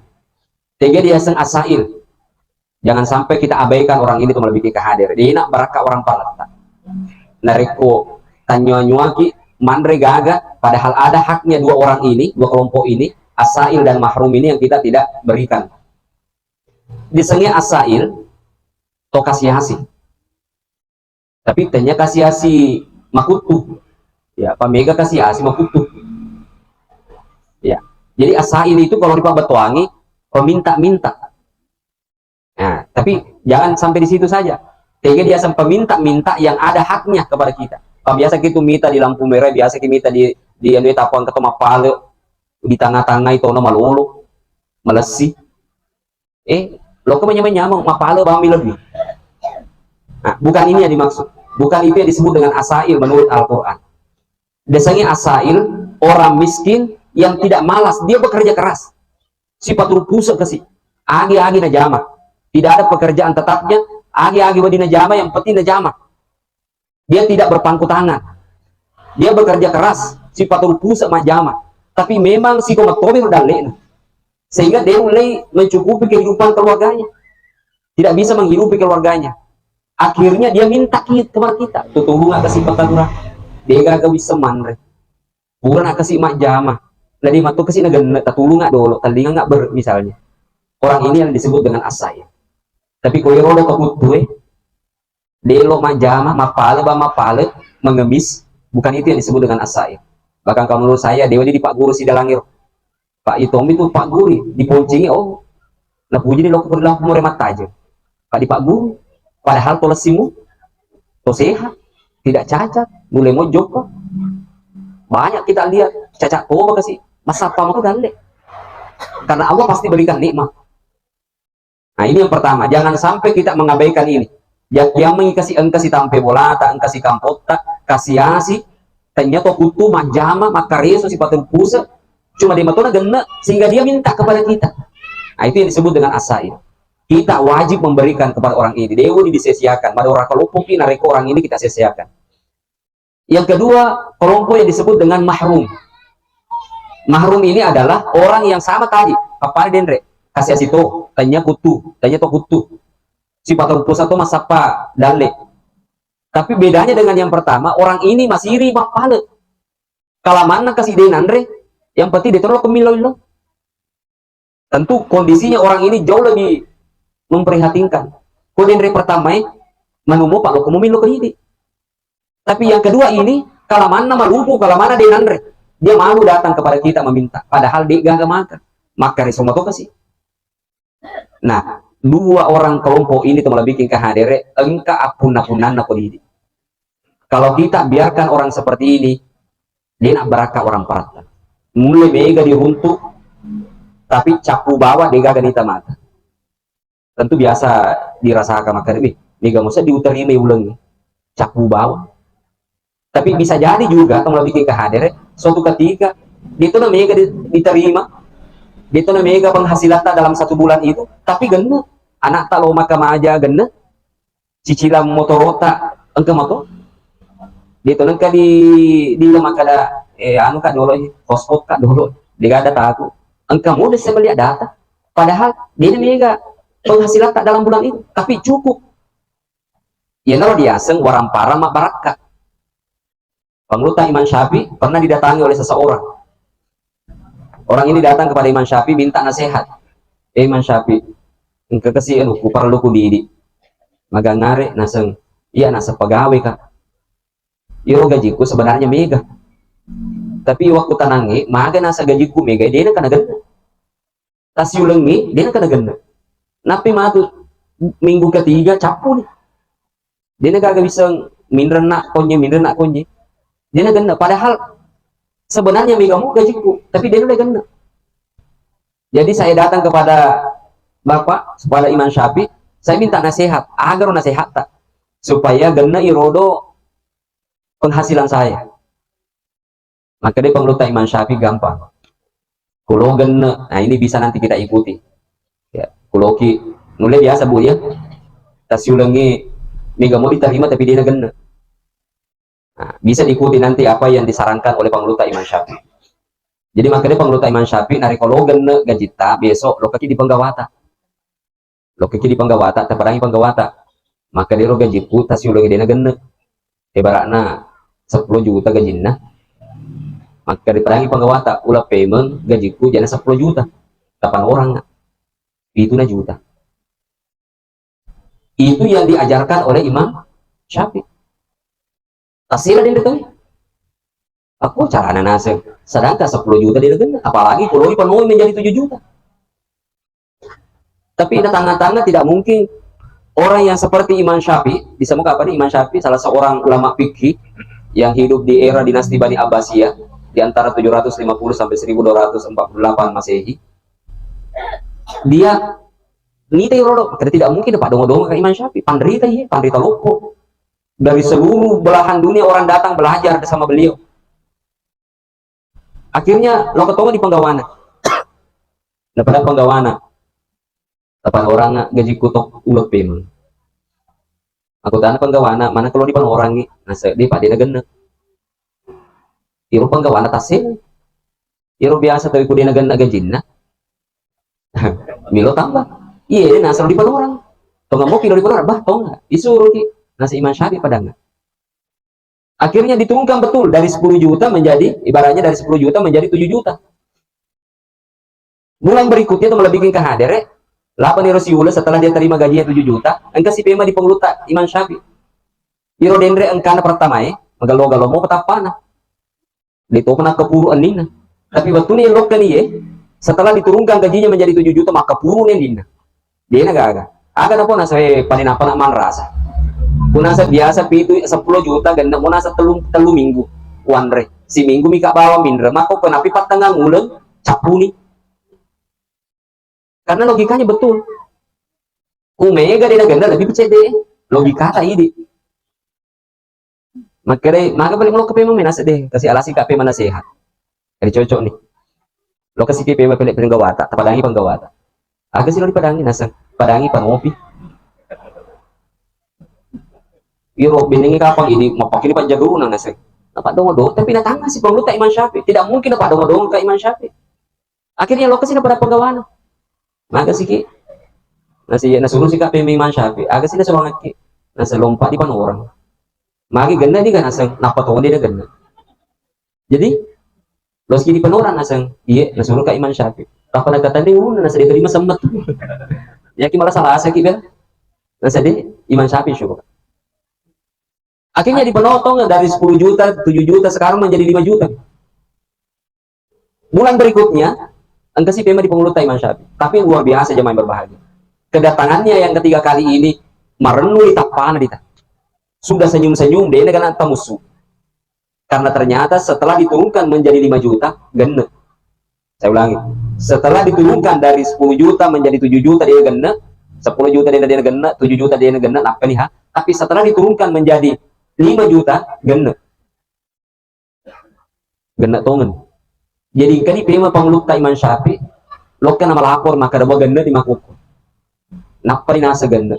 Tega diaseng asail. Jangan sampai kita abaikan orang ini, to malebbi ke hadir. Dena barakka orang palatta. Narekko tanyua-nyuaki manre gaga, padahal ada haknya dua orang ini, dua kelompok ini, asail dan mahrum ini yang kita tidak berikan. Disengnge asail, to kasi-asi. Tapi tanya kasi-asi makuttu. Ya, pamega kasi-asi makuttu. Ya. Jadi asail itu kalau dipabatuangi peminta-minta. Nah, tapi jangan sampai di situ saja. Tega diaseng peminta-minta yang ada haknya kepada kita. Kalau biasa kita minta di lampu merah, biasa kita minta di di anu tapuang keto mapale di tengah-tengah itu ono malolo, malessi. Eh, loko menyameng-nyameng, mapale bammi lebbi. Nah, bukan ini yang dimaksud. Bukan itu yang disebut dengan asail menurut Al-Quran. Diaseng asail, orang miskin yang tidak malas, dia bekerja keras. Sipatu puse kasi. Agi-agi najama. Tidak ada pekerjaan tetapnya, agi-agi wedding najama, yang penting najama. Dia tidak berpangku tangan. Dia bekerja keras, sipatu puse majama. Tapi memang siko matomi ro dallena. Sehingga dia mulai mencukupi kehidupan keluarganya. Tidak bisa menghidupi keluarganya. Akhirnya dia minta ki-, kepada kita. Tutulunga kasi patalura. Dega gaga wisseng manre. Purana kasi majjama. Na de matto kasi nagenne, tatulunga dolo, tallinga nggak ber-, misalnya. Orang ini yang disebut dengan asail. Tapi ko ero do kaputtue, delo majjama, mapale ba mapale, mengemis, bukan itu yang disebut dengan asail. Bahkan kalau menurut saya, dewa di Pak Guru Sidalangi ro. Pak, itu itu Pak Guru, diponcingi, oh, napuji di loko perilaku more mattajeng. Pak di Pak Guru, padahal to lessimu, to sehat, tidak cacat, mulai mojok. Banyak kita lihat, cacat to kasi, masa apa mau dalle. Karena Allah pasti berikan nikmat. Nah, ini yang pertama, jangan sampai kita mengabaikan ini. Yakkiammengi kasi engka sitampe bolata, engka sikampotta, kasi-asi, tanya to kuttu majjama, makkareso, sipatu puse, cuma de matona genne, sehingga dia minta kepada kita. Nah, itu yang disebut dengan asail. Kita wajib memberikan kepada orang ini. Dewa di disesiakan, pada orang kelompok ini, narekko orang ini kita sia-siakan. Yang kedua, kelompok yang disebut dengan mahrum. Mahrum ini adalah orang yang sama tadi, pappada denre, kasi-asi to, tanya kuttu, tanya to kuttu. Sipatu puse to massappa dalle. Tapi bedanya dengan yang pertama, orang ini masiri mappale. Kalamanna kasi de nanre, yang penting de toro ko millo-illo. Tentu kondisinya orang ini jauh lebih memprihatinkan. Ko denre pertamae, manumo pak loko momillo ke hidi. Tapi yang kedua ini, kalamanna malupu, kalamanna de nanre. Dia malu datang kepada kita meminta. Padahal de gaga maka. Makkareso mato kasi. Nah, dua orang kelompok ini to malebbi ke hadere, engka appunna-punnanna ko didi. Kalau kita biarkan orang seperti ini, de nabbarakka orang paratta. Mulle mega diruntu, tapi cappu bawang de gaga nita mata. Tentu biasa dirasakan makkeda, "Wih, mega musa diuterima ulengnge." Cappu bawang. Tapi bisa jadi juga, kalau bikin ke hadere, suatu ketika, de tona mega di-, diterima, de tona mega penghasilatta dalam satu bulan itu, tapi genne, anakta lo makkamaja genne, cicilan motorota engka mato. De tona engka di, di lo makkeda, eh, anu ka dolo, hotspot ka dolo, de gaga dataku. Engka mode saya melihat data. Padahal de mega penghasilatta dalam bulan itu, tapi cukup. Iyanaro diaseng waramparang mabbarakka. Pangulutta Imam Syafi'i pernah didatangi oleh seseorang. Orang ini datang kepada Imam Syafi'i minta nasihat. "Eh, Imam Syafi'i, engka kasi anu, ku parellu ku didi. Magangare?" Naseng, "Iya, naseng pegawai ka. Iyaro gajiku sebenarnya mega. Tapi waktu tanangnge, maga nasa gajiku mega, de nengka nagenna." Tasiulengngi, de nengka nagenna. Nappi matu minggu ketiga, cappu ni. De nengka gaga bisa minrenna konye, minrenna konye. De nagenna. Padahal sebenarnya mega mo gajiku, tapi de nengka nagenna. Jadi saya datang kepada Bapak, kepada Imam Syafi'i, saya minta nasihat, agaro nasihatta, supaya genna irodo penghasilan saya. Maka dia pangulutta Imam Syafi'i gampang. Kulo genne, nah ini bisa nanti kita ikuti. Ya, kuloki, nulle biasa, Bu, ya. Tasiulengngi mega mo diterima tapi de nagenne. Nah, bisa diikuti nanti apa yang disarankan oleh pangulutta Imam Syafi'i. Jadi makkeda Pangulutta Imam Syafi'i, narekko lo genne gajitta, besok lokkaki di penggawata. Lokkaki di penggawata, tapadangi penggawata. Makkeda ro gajikku tasiuleng de' na genne. Ibaratna seppulo juta gajinna. Makkeda padangi penggawata, uleng pemeng gajikku jana seppulo juta. Tapanorang. Pitu na juta. Itu yang diajarkan oleh Imam Syafi'i. Tasira denre tau. Aku carana naseng. Sedangkan seppulo juta de' na genne. Apalagi kalau dipenuhi menjadi tujuh juta. Tapi di tengah-tengah tidak mungkin orang yang seperti Imam Syafi'i, disemua apa nih Imam Syafi'i, salah seorang ulama fikih yang hidup di era dinasti Bani Abbasiyah di antara tujuh ratus lima puluh sampai seribu dua ratus empat puluh delapan Masehi. Dia nita rodo, karena tidak mungkin dapat dongo-dongo ke Imam Syafi'i. Panrita iya, panrita loppo. Dari seluruh belahan dunia orang datang belajar sama beliau. Akhirnya lo ketemu di penggawana. Dapat penggawana. Tapanorang gajikku tok uleng pemeng. Aku tanya penggawana, mana kalau dipanorangi? Naseng de' pa de' na genne. Iro penggawana taseng. Iro biasa tapi ku de' na genne gajinna. Milo tambah. Iya, naseng dipanorang. Tonga moki lo dipanorang, bah, tonga. Isuruh ki. Naseng Imam Syafi'i padanna. Akhirnya diturunkan betul dari sepuluh juta menjadi, ibaratnya dari sepuluh juta menjadi tujuh juta. Bulan berikutnya itu melebihi kehadere, lapan iro siuleng setelah dia terima gajinya tujuh juta, engka si pema di Pangulutta Imam Syafi'i. Iro denre engkana pertamae, magello-gello mo petappana. De' to pernah kepuru enninna. Tapi waktu ni lokka ni ye, setelah diturunkan gajinya menjadi tujuh juta, maka puru ni enninna. De' na gaga. Aga napo naseng, eh, paling apa nak manrasa. Ku naseng biasa pitu, seppulo juta genne, mo naseng tellu, tellu minggu. Wanre. Si minggu mika bawa minre, maka kenapi pattengang uleng, cappuni. Karena logikanya betul. Ku mega de' na genne lebih pecede. Logika ta idi. Makkeda, maga paling lo ke pema mena sedih, kasi alasi ka pema nasehat. Jadi cocok nih. Lo kasi ke pema pele penggawa ta, tapadangi penggawa ta. Aga si lo dipadangi naseng, padangi panopi. Iro benengi kapang ini, mapakini panjaguru nang naseng. Napa dongo-dongo, tapi natanga si Pangulutta Imam Syafi'i. Tidak mungkin napa dongo-dongo ka Imam Syafi'i. Akhirnya lo kasi pada penggawana. Maga siki. Nasi, nasuruh si ka pema Imam Syafi'i. Aga si nasuruh ngaki. Nasa lompat di panorang. Magi genne ni kan naseng, napa to de' na genne. Jadi, lo siki di panorang naseng, iye, nasuruh ka Imam Syafi'i. Tapa nakatani ulunna nasa de' terima semmet. Yaki malah salah asa ki bel. Nasa de' Imam Syafi'i syukur. Akhirnya dipenotong dari sepuluh juta, tujuh juta, sekarang menjadi lima juta. Bulan berikutnya, engka si pema di Pangulutta Imam Syafi'i. Tapi luar biasa jemaah yang berbahagia. Kedatangannya yang ketiga kali ini, marennu ri tappana dita. Sudah senyum-senyum, de' na genne tamussu. Karena ternyata setelah diturunkan menjadi lima juta, genne. Saya ulangi. Setelah diturunkan dari sepuluh juta menjadi tujuh juta, de' na genne, sepuluh juta de' na, de' na genne, tujuh juta de' na genne, nappa ni ha. Tapi setelah diturunkan menjadi lima juta, genne. Genne tongeng. Jadi engkani pema Pangulutta Imam Syafi'i, lokka na malapor makkeda, "Wa genne di makkukku." Nappa ri naseng genne.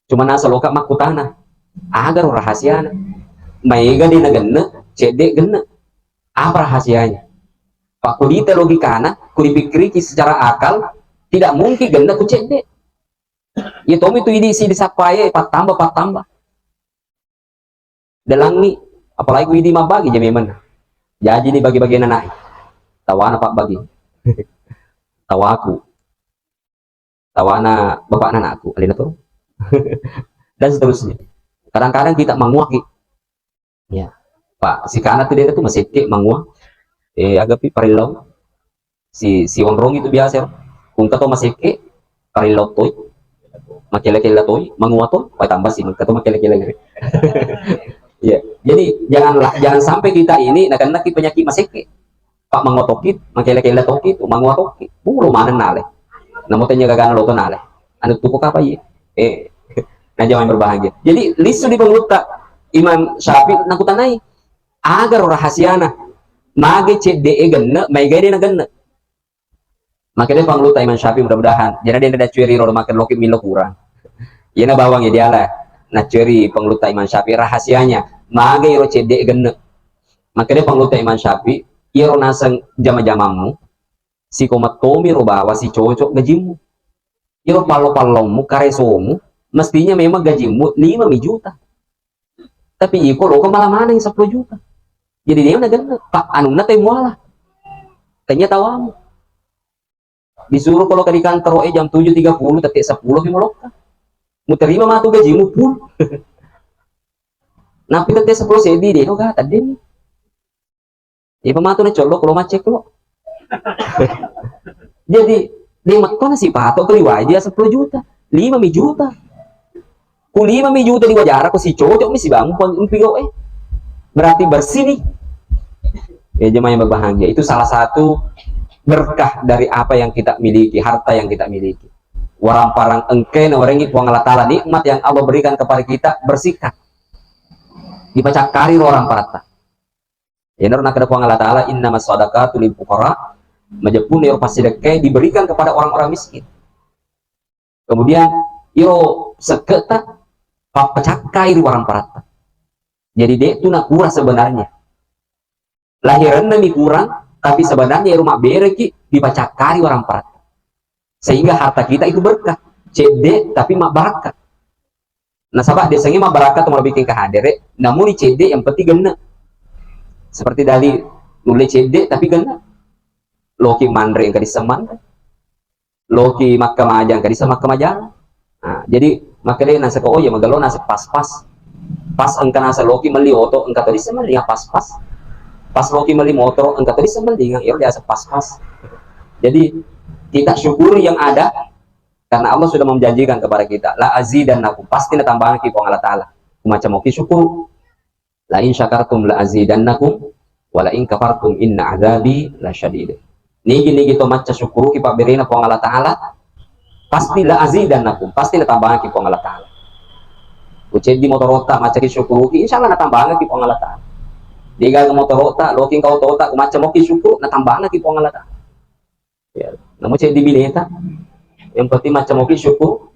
Cuma naseng lokka makkutana, "Aga ro rahasiana? Maega de' na genne, cedde' genne. Apa rahasianya?" Pakku dita logikana, ku dipikkiriki secara akal, tidak mungkin genne ku cedde'. Iya tomi tu idi si disappae, pattamba, pattamba. Dalangi, apalagi ku idi mabbagi ja memang. Jaji ni bagi-bagian anakku. Tawana pabbagi. Tawaku. Tawana bapakna anakku. Alena to. Dan seterusnya. Kadang-kadang kita manguaki. Ya. Pak, sikana tu dia tu masekke mangua. Eh, agapi parillau. Si, si onrong itu biasa, ro. Ku engka to masekke, parillau toi, makella-kella toi, mangua toi, wah, tambah si, engka to makella-kella gere. Ya, jadi janganlah, jangan sampai kita ini nakennaki penyakit masekke. Pak, mangua tokki, makella-kella tokki, tu mangua tokki. Pulo maneng nale. Namo tanya gagana loto nale. Anu tuku kapa iye? Eh, najama yang berbahagia. Jadi lisu di Pangulutta Imam Syafi'i nakutanai. Aga ro rahasiana? Mage cedde'e genne, maega de' na genne. Makanya Pangulutta Imam Syafi'i mudah-mudahan. Jadi dia daccueri ro makan loki milo kurang. Iyana bawang ya diala. Naccueri Pangulutta Imam Syafi'i rahasianya. Mage ro cedde'e genne. Makanya Pangulutta Imam Syafi'i Iyaro naseng jama-jamammu, siko mettomi ro bawa sicocok gajimmu. Iyaro pallo-pallommu, karesomu, mestinya memang gajimmu lima mi juta. Tapi iko loko mala maneng seppulo juta. Jadi de' na genne, pa anunna te muala. Tanya tawamu. Disuruh kalau ke di kantor, eh, jam tujuh tiga puluh, tette seppulo pi molokka. Muterima matu gajimu full. Napi tette seppulo seddi de' no ga taddenni. Iya pematu na collo kalau macet lo. Jadi, de' metto na sipato ke liwai dia seppulo juta, lima mi juta. Ku lima mi juta diwajara, ku sicocok mi sibangun pon-, pigau, eh. Berarti bersih nih. Ya, jemaah yang berbahagia, itu salah satu berkah dari apa yang kita miliki, harta yang kita miliki. Warang-parang engke na warengi Puang Allah Ta'ala, nikmat yang Allah berikan kepada kita, bersihkan. Dipacakkari ro warang-paratta. Iyanaro nakkeda Puang Allah Ta'ala, "Innamas shadaqatu lil fuqara," majeppunna ero passidekkae diberikan kepada orang-orang miskin. Kemudian, iro sekketa pappacakkai ri warang paratta. Jadi, de' tu nakurang sebenarnya. Lahiranna mi kurang, tapi sebenarnya ero mabbereki dipacakkari warang paratta. Sehingga harta kita itu berkah. Cedde, tapi mabbarakka. Nasaba desengnge mabbarakka to malebbi engka hadere, namuni cedde yang penting genne. Seperti dali nulle cedde tapi genne. Loki manre engka disseng manre. Loki makkamaja engka disseng makkamaja. Nah, jadi makkeda naseng ko, oh iya, magello naseng pas-pas. Pas engka naseng loki melli oto, engka to disseng melli pas-pas. Pas loki melli motoro, engka to disseng melli, iyaro diaseng pas-pas. Jadi kita syukuri yang ada, karena Allah sudah menjanjikan kepada kita, "La azidannakum," pasti natambangki Puang Allah Ta'ala. Ku macca moki syukur. "La in syakartum la azidannakum, wa la in kafartum inna adzabi lasyadid." Nigi-nigi to macca syukuruki pabberena Puang Allah Ta'ala, pasti la azidannakum, pasti natambangki Puang Allah Ta'ala. Ku ceddi motorota, maccaki syukuruki, insya Allah natambangki Puang Allah Ta'ala. Degaga motorota, loki engka otota, ku macca moki syukur, natambangki Puang Allah Ta'ala. Ya, namo ceddi bineta. Yang penting macca moki syukur.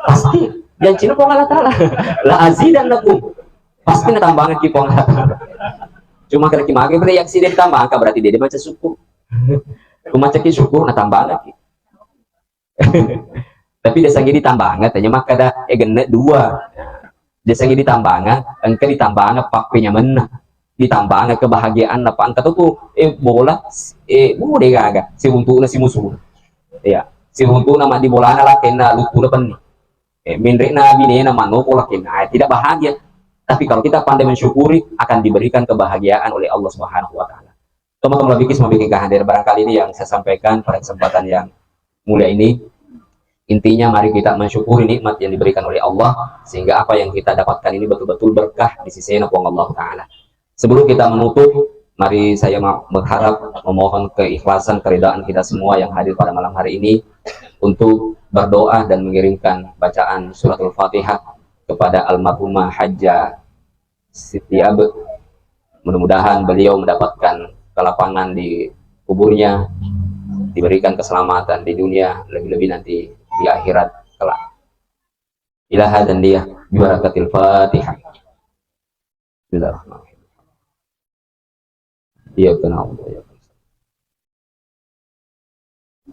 Pasti. Jancina Puang Allah Ta'ala. "La azidannakum." Pasti natambangki Puang Allah Ta'ala. Cuma kada ki mage, berarti yang sih ditambangka, berarti de' macca syukur. Ku maccaki syukur, natambangki. Tapi desengnge ditambangeng, tanya makkeda, eh, genne dua. Desengnge ditambangeng, engka ditambangeng pappenyamenna. Ditambangeng kebahagiaanna, pa engka to tu, eh, bola, eh, bu, de' gaga, siruntu'na simusuna. Ya, siruntu'na maddi bolana lakkenna, luttuna penni. Eh, menre'na binena manoko lakkenna, eh, tidak bahagia. Tapi kalau kita pandai mensyukuri, akan diberikan kebahagiaan oleh Allah Subhanahu wa Ta'ala. Teman-teman lebih kisah bikin kehadiran, barangkali ini yang saya sampaikan pada kesempatan yang mulia ini. Intinya, mari kita mensyukuri nikmat yang diberikan oleh Allah, sehingga apa yang kita dapatkan ini betul-betul berkah di sisi Puang Allah Ta'ala. Sebelum kita menutup, mari saya ma-, berharap, memohon keikhlasan, keridhaan kita semua yang hadir pada malam hari ini untuk berdoa dan mengirimkan bacaan suratul Fatihah kepada almarhumah Hajjah Siti Abe. Mudah-mudahan beliau mendapatkan kelapangan di kuburnya, diberikan keselamatan di dunia, lebih-lebih nanti di akhirat kelak. Ila hadan dia, bibarakatil Fatihah. Bismillahirrahmanirrahim. Iyyaka na'budu wa iyyaka nasta'in.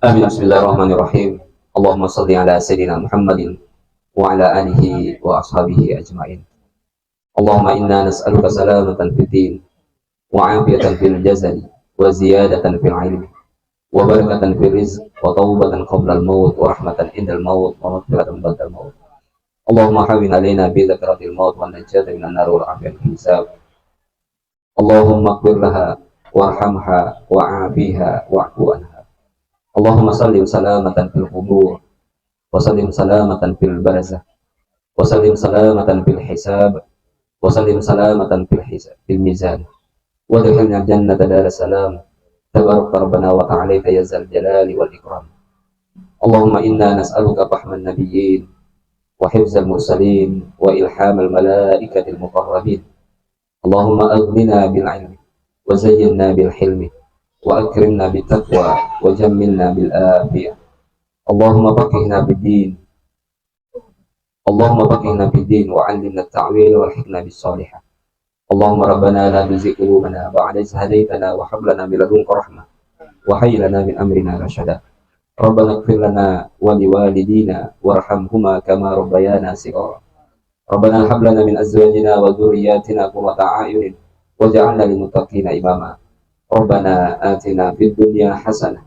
Amin. Bismillahirrahmanirrahim. Allahumma salli ala Sayyidina Muhammadin wa ala alihi wa ashabihi ajma'in. Allahumma inna nas'aluka salamatan fid din, wa afiyatan fil jasadi, wa ziyadatan fil ilmi, wa barakatan fil rizq, wa taubatan qablal maut, wa rahmatan indal maut, wa maghfiratan ba'dal maut. Allahumma hawwin alaina bi sakaratil maut, wa najata minan nar, wal afiyata fil hisab. Allahumma ighfir laha warhamha wa'afiha wa'fu anha. Allahumma sallim salamatan fil qubur, wa sallim salamatan fil barzakh, wa sallim salamatan fil hisab, wa sallim salamatan fil hisab, fil mizan. Wa adkhilna jannata daras salam. Tabarakta rabbana wa ta'alaita ya zal jalali wal ikram. Allahumma inna nas'aluka fahman nabiyyin, wa hifzal mursalin, wa ilhamal malaikatil muqarrabin. Allahumma aghnina bil ilmi, wa zayyinna bil hilmi, wa akrimna bit taqwa, wa jammilna bil afiyah. Allahumma faqihna fid din. Allahumma faqihna fid din, wa allimna ta'wil, wa alhiqna bis salihah. اللهم ربنا لا تزغ قلوبنا بعد إذ هديتنا وهب لنا من لدنك رحمة وهيئ لنا من أمرنا رشدا. ربنا اغفر لنا ولوالدينا وارحمهما كما ربيانا صغارا. ربنا هب لنا من أزواجنا وذرياتنا قرة أعين واجعلنا للمتقين إماما. ربنا آتنا في الدنيا حسنة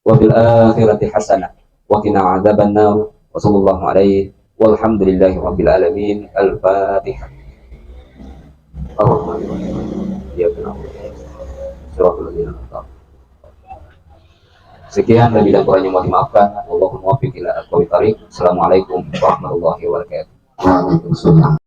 وفي الآخرة حسنة وقنا عذاب النار. وصلى الله عليه والحمد لله رب العالمين. الفاتحة. الرحمن الرحيم. إياك نعبد وإياك نستعين. صراط الذين أنعمت عليهم. Sekian, lebih dan kurangnya mohon dimaafkan. Wallahul muwaffiq ila aqwamit thariq. Assalamualaikum warahmatullahi wabarakatuh. Waalaikumsalam.